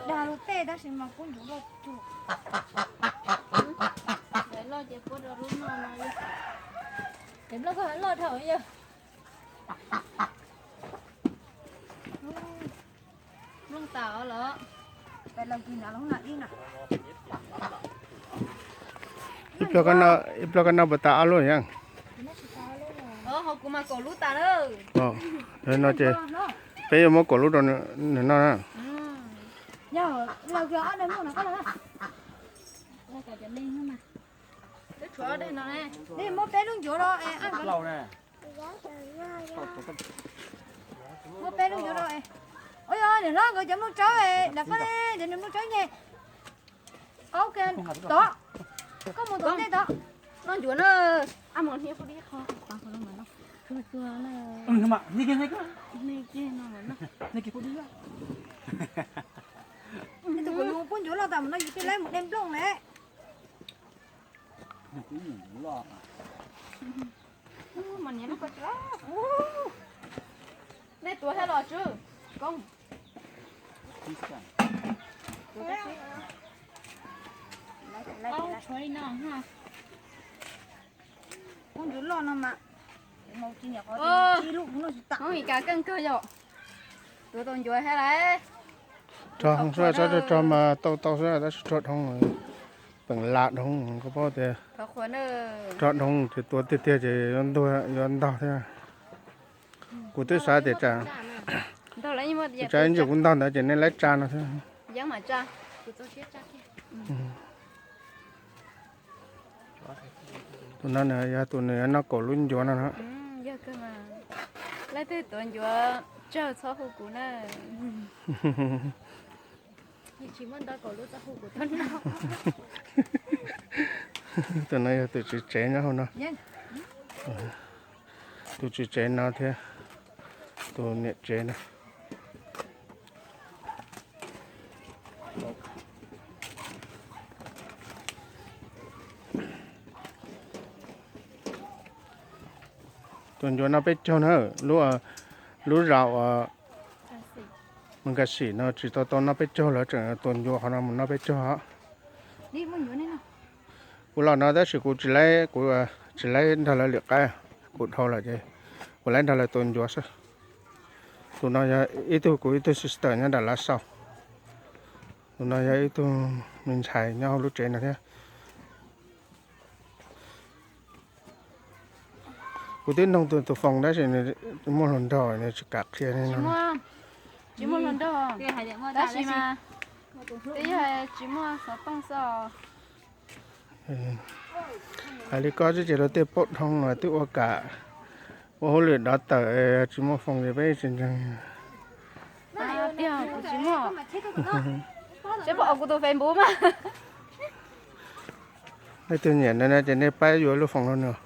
Dag lub tej tab sis mas kub ntsuav loj cuag. Loj ces puab rau lub no no yog. Ces nplooj koj loj dhau yog. Nplooj tas os los. Ib pliag koj noj puas tas ob lub yog? Hauv kuv mas kaum lub tas lawm. No ces peb yuav muab kaum lub rau nws noj na. Yog, laus kiag ob daim muaj no koj los. Twb tshuav ob daim no ne. Nej muab peb lub ncuav rau. Muab peb lub ncuav rau. Ua yog niam hlob nkawd cov nplooj tsawb, lam koj ne, cov nws nplooj tsawb nyeg. Qaub kiag tod. Koj mus tom ntej tod. Noj ncuav na. Ab, mus hnia pub dib qho. Tus kuv nug pub ncuav loj tas mus no yus twb laib mus de nplooj lawm. Nej tuav thiab los Tswv Koob? Kub ntsuav loj no mas, ib lub no tsis tas. Hmoob Mes Kas keej kawg yom. Tuav tau ncuav thiab lawm. Rog dhoob xwb, tsob rog mas tau tau xwb tab sis rog dhoob, peem lam dhoob koj paub tias, rog dhoob ces tuav tiag tiag ces yuav ntog thiab. Kuv twb xav tias tsam, tsam ib ntsis kuv ntog ntawd ces nej laib tsa no thiab. Tus no nws yog tus nws yuav noj kaum lub ncuav no na. Leej twg tuav ncuav tsawg txhob hu kuv na. Tus no yog tus tswv tsev nyob hauv no. Tus tswv tsev no thiab tus niam tsev no. Tus ncuav noj peb caug na, lub, lub zaum uas Nkaj Sim no tsis tau tau noj peb caug, lawv tseem tua ncuav qhov no mus noj peb caug os. Kuv los no tab sis kuv tsis laib, kuv tsis laib nrog lawv lwm qaib, kuv dhau lawm ces kuv laib nrog lawv tua ncuav xwb. Tus no yog ib tug kuv ib tug sister nyob nram Lav Xaus. Tus no yog ib tug me ntxhais nyob hauv lub tsev no thiab. Kuv twb noog tus, tus foos tab sis nws muaj hluas nraug nws tsis kam qhia li no. Tsis muaj hluas nraug, tab sis mas twb yog tsis muaj xov tooj xwb os. Hais li koj twb ces luag tej paub dhoo los twb ua kam ua hauj lwm dov tawm, tsis muaj foos ces peb tsis ntseeg. Tiag, kuv tsis muaj. Seb puas ua kuv tus Facebook mas. Leej twg nyiam nws no ces nej pab yuav lub foos rau nws.